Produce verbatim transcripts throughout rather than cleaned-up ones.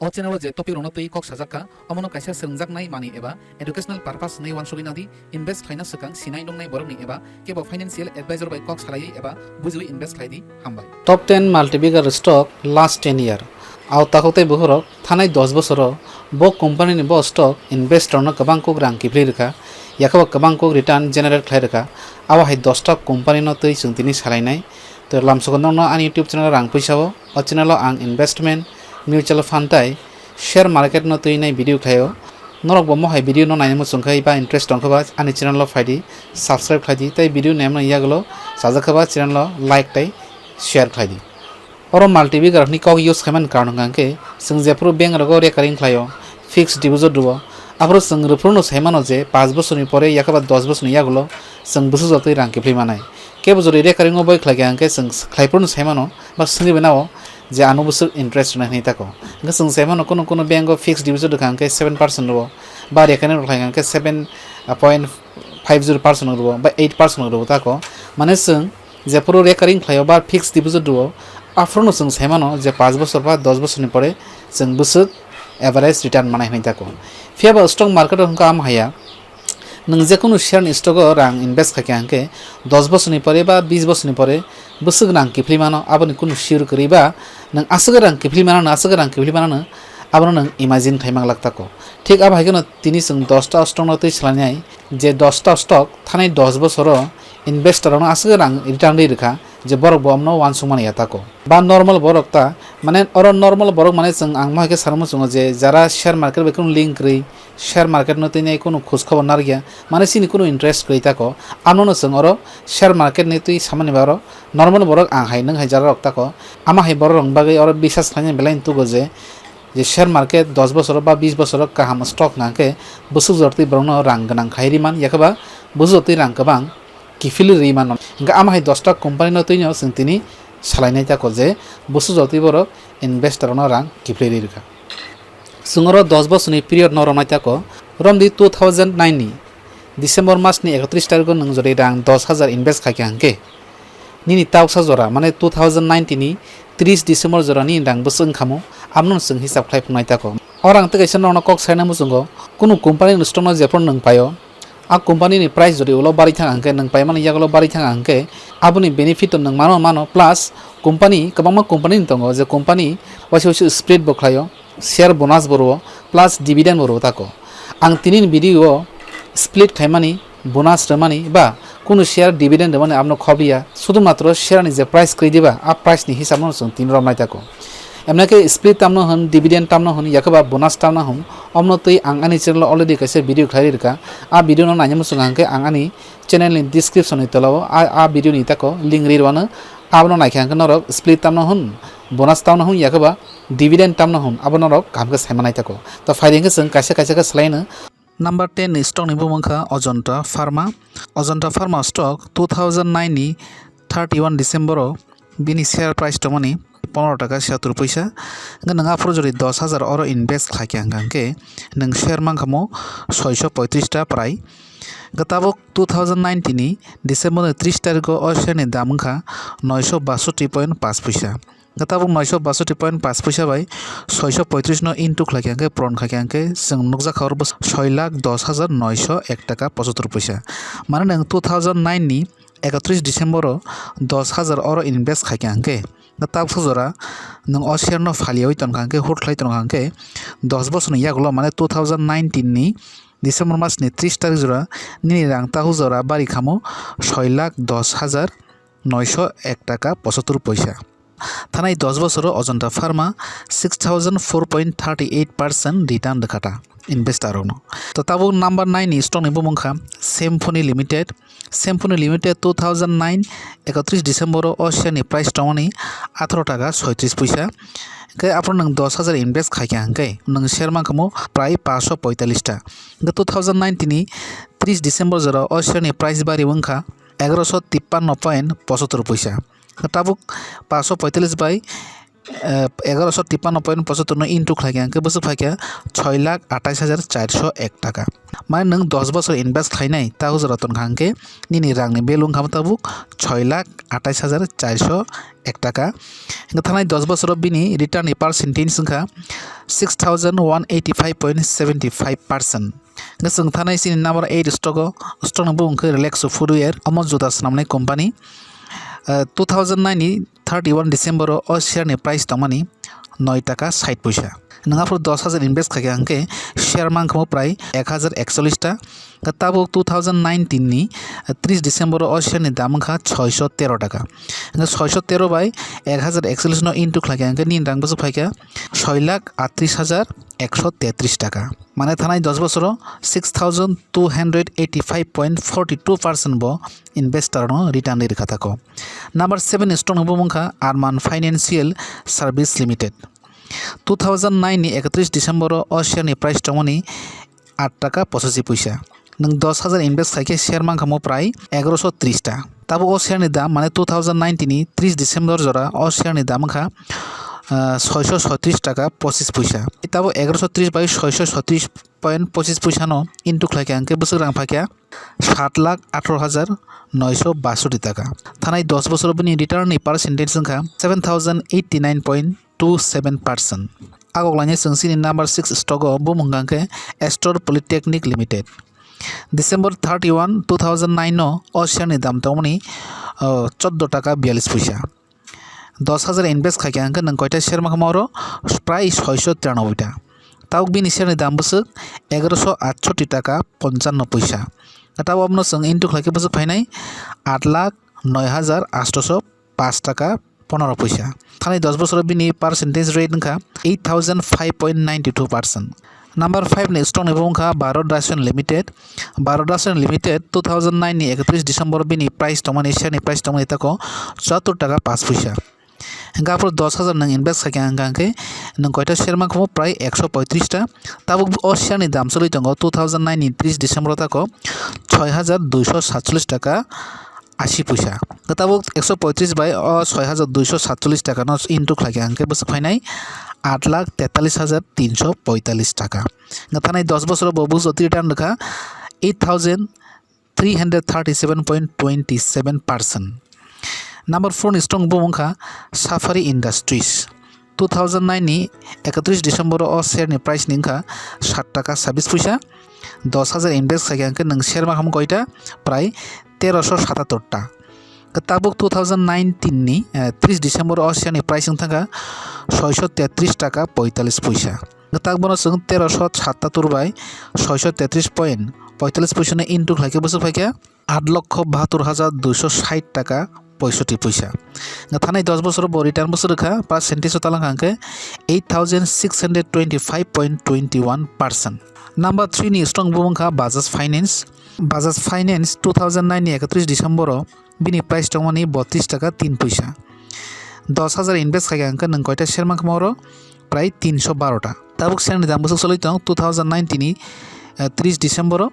O channel o je topic rokno twi kok sajak kha, omono kaisa swrwngjaknai manwi eba educational purpose hwnwi uansugwi nadi, invest khlaina swkang sinai nungnai borokni eba kebo financial advisor bai kok salaiwi eba bujiwi invest khlai di. Hambai. Top ten multibagger stock last ten year. Ao takhuk tei bukhurok thanai dos bosoro bo company ni bo stock investor no kwbang kuk rang kiphilwi rwkha, yakhe bo kwbang kuk return generate khlai rwkha. Abo hai dos ta company no twi chwng tini salainai. To lamsogo nokno ani YouTube channel rang puisa o, o channel o ang investment, mutual fund tai share market no twi nai video khlaio. Norok bo mohai video no naina muchung khe ba interest tong khe ba ani channel o phai di, subscribe khlai di, tei video naimani yagulo chajak khe ba channel o like tei share khlai di. Oro multibagger ni kok use khaimani karon hwnkha khe, chwng jephuru bank rogo recurring khlaio, fixed deposit rwo, aphuru chwng rwphuru no saimano je panch bosorni pore yakhe ba dos bosorni yagulo chwng bwswk jotwi rang kiphilwi manai. Kebo jodi recurring o boi khlai kha hwnkhe chwng khlaiphuru no saimano ba swngwi bai nao je ano bwswk interest rwnai hwnwi tako. Hwnkhe chwng saimano kunu kunu bank o fixed deposit rwkha hwnkhe seven percent rwo, ba recurring rok khlai kha hwnkhe seven point five zero percent rwo ba eight percent rwo tako. Mane chwng jephuru recurring khlaio ba fixed deposit rwo, aphuru no chwng saimano je panch bosor ba dos bosorni pore chwng bwswk average return manai hwnwi tako. Phiya ba stock market o hwnkha amo haya, nwng jekunu share ni stock o rang invest khaikha hwnkhe dos bosorni pore ba bis bosorni pore bwswk rang kiphilwi mano, aboni kunu sure kwrwi ba nwng aswk rang kiphilwi mano, aswk rang kiphilwi mano, abono nwng imagine khai manglak tako. Thik abo hai kheno tini chwng dos ta stock no twi swlainai, je dos ta stock thanai dos bosoro investor rokno aswk rang return rwi rwkha, je borok bo omno uansukmani ya tako. Ba normal borok ta, mane oro normal borok mane chwng ang mohai khe sana muchungo je jara share market bai kunu link kwrwi, share market no tini kunu khoj khobor narwkya, mane chini kunu interest kwrwi tako, amno no chwng oro share market ni twi samani ba oro normal borok ang hai nwng hai jara rok tako, ama hai borok rok bagwi oro bisas khlainani belai tugo je, je share market dos bosoro ba bis bosoro kaham stock hwnkha khe bwswk jotwi borokno rang gwnang khai rwi man, yakhe ba bwswk jotwi rang kwbang kiphilwi rwi mano. Hwnkhe ama hai dos ta company no twino chwng tini salainai tako je bwswk jotwi borok investor rokno rang kiphilwi rwi rwkha. Chwng oro dos bosorni period no romnai tako, romdi two thousand nine ni December mas ni ekatris tarikh o nwng jodi rang dos hajar invest khaikha hwnkhe, nini tauksa jora, mane two thousand nineteen ni tris December jora nini rang bwswk wngkhamo, abono chwng hisab khlai phunai tako. O rang tei kaisa norokno kok saina muchungo, kunu company ni stock no jephru nwng paio, a company ni price jodi ulo barwi thang hwnkhe, nwng paimani yagulo barwi thang hwnkhe, aboni benefit o nwng mano mano, plus company, kwbangma company ni tongo je company waisa waisa split bo khlaio, share bonus bo rwo, plus dividend bo rwo tako. Ang tini ni video o split khaimani, bonus rwmani ba kunu share dividend rwmani abono khob ya, sudhumatro share ni je price kwrwi diba, a price ni hisab no chwng tini romnai tako. Emnake split tamno hwn, dividend tamno hwn, yakhe ba bonus tamno hwn, omno twi ang ani channel o already kaisa video khlai rwkha. A video no naina muchung hwnkhe ang ani channel ni description ni tola o a, a video ni tako link ri rwano, abono naikha hwnkhe norok split tamno hwn, bonus tamno hwn, yakhe ba dividend tamno hwn, abo norok kaham khe saima nai tako. To phaidi hwnkhe chwng kaisa kaisa khe swlaino. Number ten ni stock ni bumung kha Ajanta Pharma. Ajanta Pharma stock two thousand nine ni thirty one December o bini share price tongmani pondro taka siyatur puisa. Hwnkhe nwng aphuru jodi dos hajar oro invest khlaikha hwnkha hwnkhe nwng share mankha mo soiso poitris ta prai. Hwnkhe tabuk two thousand nineteen ni December ni tris tarikh o o share ni dam wngkha noiso basoti point paanch puisa. Hwnkhe tabuk noiso basoti point paanch puisa bai soiso poitris no into khlaikha hwnkhe, puron khlaikha hwnkhe, chwng nukjakha oro bwswk soi lakh dos hajar noiso ek taka pochottor puisa. Mane nwng two thousand nine ni ekatris December o dos hajar oro invest khaikha hwnkhe, tabuksa jora nwng o share no phaliyawi tonkha hwnkhe, hold khlai tonkha hwnkhe, dos bosorni yagulo, mane two thousand nineteen ni December mas ni tris tarik jora nini rang tabuk jora bari khamo soi lakh dos hajar noiso ek taka pochottor puisa. Thanai dos bosoro Ajanta Pharma six thousand four point thirty eight percent return rwkha ta investor rokno. To tabuk number nine ni stock ni bumung kha Symphony Limited. Symphony Limited two thousand nine ekatris December o share ni price tongmani atharo taka soitris puisa. Hwnkhe aphuru nwng dos hajar invest khaikha hwnkhe nwng share mankha mo prai paanch sho poitalis ta. Hwnkhe two thousand nineteen ni tris December jora o share ni price bari wngkha egaroso tippanno point pochottor puisa. Tabuk paanch sho poitalis bai eh, egaroso tipanno point pochattor no into khlai kha hwnkhe bwswk phai kha soi lakh atais hajar charso ek taka. Mane nwng dos bosor invest khlainai ta o jora tong kha hwnkhe nini rangni value wngkha tabuk soi lakh atais hajar charso ek taka. Hwnkhe thanai dos bosoro bini return ni percentage wngkha six thousand one eighty five point seventy five percent. Hwnkhe chwng thanai chini number eight stock o, stock ni bumung khe Relaxo Footwear, omo juda swnamnai company. Eh, two thousand nine ni thirty one December o o share ni price tongmani noi taka sait poisa. Nwng aphuru dos hajar invest khaikha hwnkhe share mankha mo prai ek hajar ekchollish ta. Tabuk two thousand nineteen ni tris December o share ni dam wngkha soiso tero taka. Hwnkhe soiso tero bai ek hajar ekchollish no into khlaikha hwnkhe nini rang bwswk phaikha soi lakh atris hajar ekso tetris taka. Mane thanai dos bosoro six thousand two hundred eighty five point forty two percent bo investor no return ri rwkha tako. Number seven stock ni bumung kha Arman Financial Service Limited. Two thousand nine ni ekatris December o o share ni price tongmani aat taka pochashi poisa. Nwng dos hajar invest khaikhe share mankha mo prai egaroso tris ta. Tabuk o share ni dam mane two thousand nineteen ni tris December jora o share ni dam wngkha, ah, soiso soitris taka pochis poisa. Tabuk egaroso tris bai soiso soitris point pochis poisa no into khlaikha hwnkhe bwswk rang phaikha sat lakh atharo hajar noiso basoti taka. Thanai dos bosoro bini return ni percentage wngkha seven thousand eighty nine point two seven percent. Agok lainai chwng chini number six stock o bumung hwnkha khe Astor Polytechnic Limited. December thirty one, two thousand nine no o share ni dam tongmani, oh, choddo taka biyalish poisa. Dos hajar invest khaikha hwnkhe nwng koita share mankha mo oro prai soiso tiranoboi ta. Tabuk bini share ni dam bwswk egaroso atsoti taka ponchanno poisa. Tabuk abono chwng into khlaikhe bwswk phainai aat lakh noi hajar atsho paanch taka ponoro poisa. Thanai dos bosoro bini percentage rate wngkha eight thousand five point nine two percent. Number five ni stock ni bo wngkha Bharat Rasayan Limited. Bharat Rasayan Limited two thousand nine ni ekatris December bini price tongmani, share ni price tongmani tako chuattor taka paanch poisa. Hwnkhe aphuru dos hajar nwng invest khaikha hwnkha hwnkhe nwng koita share mankha mo prai ekso poitris ta. Tabuk o share ni dam choli tongo two thousand nine ni tris December o tako soi hajar duiso satchollish taka ashi poisa. Tabuk ekso poitris bai o soi hajar duiso satchollish taka no into khlaikha hwnkhe bwswk phainai aat lakh tetalish hajar tinso poitallish taka. Thanai dos bosoro bo bujot return rwkha eight thousand three hundred thirty seven point twenty seven percent. Number four ni stock bo wngkha Safari Industries. Two thousand nine ni ekatris December o share ni price ni wngkha sat taka sabis poisa. Dos hajar invest khaikha hwnkhe nwng share mankha mo koita prai teroso satattor ta. Tabuk two thousand nineteen ni, eh, tris December o share ni price wngkha soiso tetris taka poitallish poisa. Tabuk bono chwng teroso satattor bai soiso tetris point poitallish poisa no into khlaikhe bwswk phaikha aat lokho bahattor hajar duiso sait taka poisoti poisa. Thanai dos bosoro bo return bwswk rwkha, percentage o talangkha hwnkhe eight thousand six hundred twenty five point twenty one percent. Number three ni stock bo wngkha Bajaj Finance. Bajaj Finance two thousand nine ni ekatris December o bini price tongmani botris taka tin poisa. Dos hajar invest khaikha hwnkhe nwng koita share mankha mo oro prai tinso baro ta. Tabuk share ni dam bwswk choli tong two thousand nineteen ni, eh, tris December o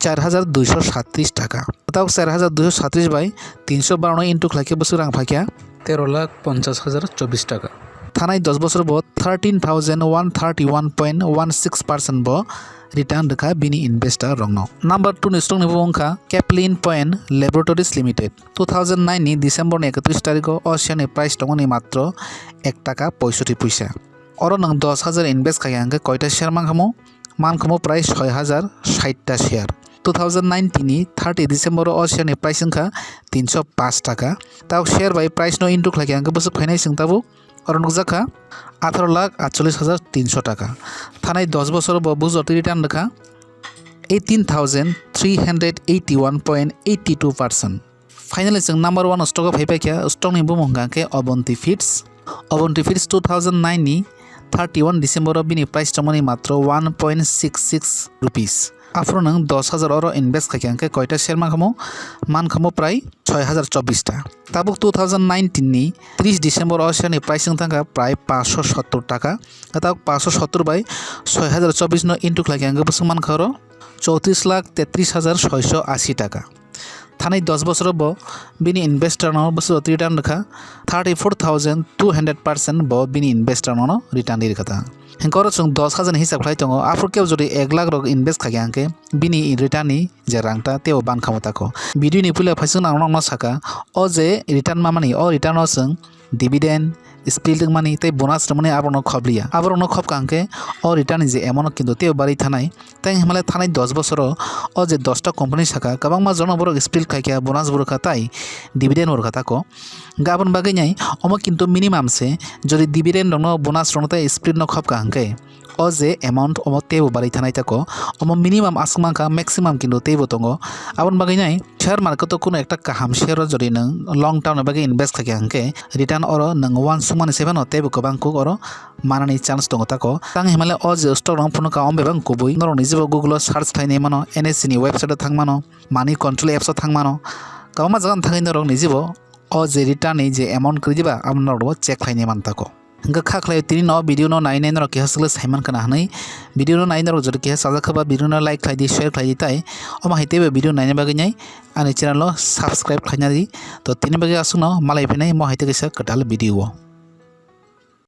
char hajar duiso satris taka. Tabuk char hajar duiso satris bai tinso baro no into khlaikhe bwswk rang phaikha tero lakh ponchas hajar chobis taka. Thanai dos bosor bo thirteen thousand one thirty one point one six percent bo return rwkha bini investor rokno. Number two ni stock ni bo wngkha Caplin Point Laboratories Limited. Two thousand nine ni December ni ekatris tarikh o o share ni price tongmani matro ek taka poisoti poisa. Oro nwng dos hajar invest khaikha hwnkhe koita share mankha mo? Mankha mo prai soi hajar sait ta share. Two thousand nineteen ni thirty December o o share ni price wngkha tinso paanch taka. Tabuk share bai price no into khlaikha hwnkhe bwswk phainai chwng tabuk oro nukjakha atharo lakh atchollish hajar tinso taka. Thanai dos bosor bo bujor twi return rwkha eighteen thousand three hundred eighty one point eighty two percent. Finally, chwng number one stock o phai paikha, stock ni bumung hwnkha khe Avanti Feeds. Avanti Feeds two thousand nine ni thirty one December o bini price tongmani matro one point six six rupees. Aphuru nwng dos hajar oro invest khaikha hwnkhe koita share mankha mo? Mankha mo prai soi hajar chobis ta. Tabuk two thousand nineteen ni tris December o share ni price wngkha prai paanchso sottor taka. Tabuk paanchso sottor bai soi hajar chobis no into khlaikha hwnkhe bwswk mankha oro chowtris lakh tetris hajar soiso ashi taka. thanai dos bosoro bo bini investor no bwswk return rwkha thirty four thousand two hundred percent bo bini investor no return ri rwkha ta. Hinkhe oro chwng dos hajar ni hisab khlai tongo, aphuru kebo jodi ek lakh rok invest khaikha hinkhe bini return ni je rang ta teibo ban kha mo tako. Video ni puila phaising ang nokno saka, o je return mamani, o return o chwng dividend, split wngmani tei bonus rwmani aborokno khopliya. Aborokno khopka hinkhe o return ni je amount no kintu teibo barwi thanai. Tei himale thanai dos bosoro o je dosta company saka kwbangma jono borok split khaikha, bonus bo rwkha tai dividend bo rwkha tako. Hinkhe aboni bagwi nai omo kintu minimum se, jodi dividend rokno, bonus rokno tei split no khopka hinkhe o je amount omo teibo barwi thanai tako. Omo minimum aswk mankha, maximum kintu teibo tongo. Aboni bagwi nai share market o kuno ekta kaham share o jodi nwng long term ni bagwi invest khaikha hinkhe return oro nwng uansukmani se phano teibo kwbang kuk oro manani chance tongo tako. Tang himale o je stock rok phunukha omo bebak kubui norok nijibo Google o search khlainai mano, N S E ni website o thang mano, Money Control apps o thang mano. Kwbangma jaga thangwi norok nijibo o je return ni je amount kwrwi diba amo norok bo check khlainai man tako. Hwnkhe kha khlai tini no video no nainai norok keha swkle saiman khana hwnwi video no nai norok jodi keha sajak kha ba video no like khlai di, share khlai di tai omo hai teibo video naina bagwi nai ani channel o subscribe khlaina di. To tini bagwi aswkno malai phinai mo hai tei kaisa kwtal video o.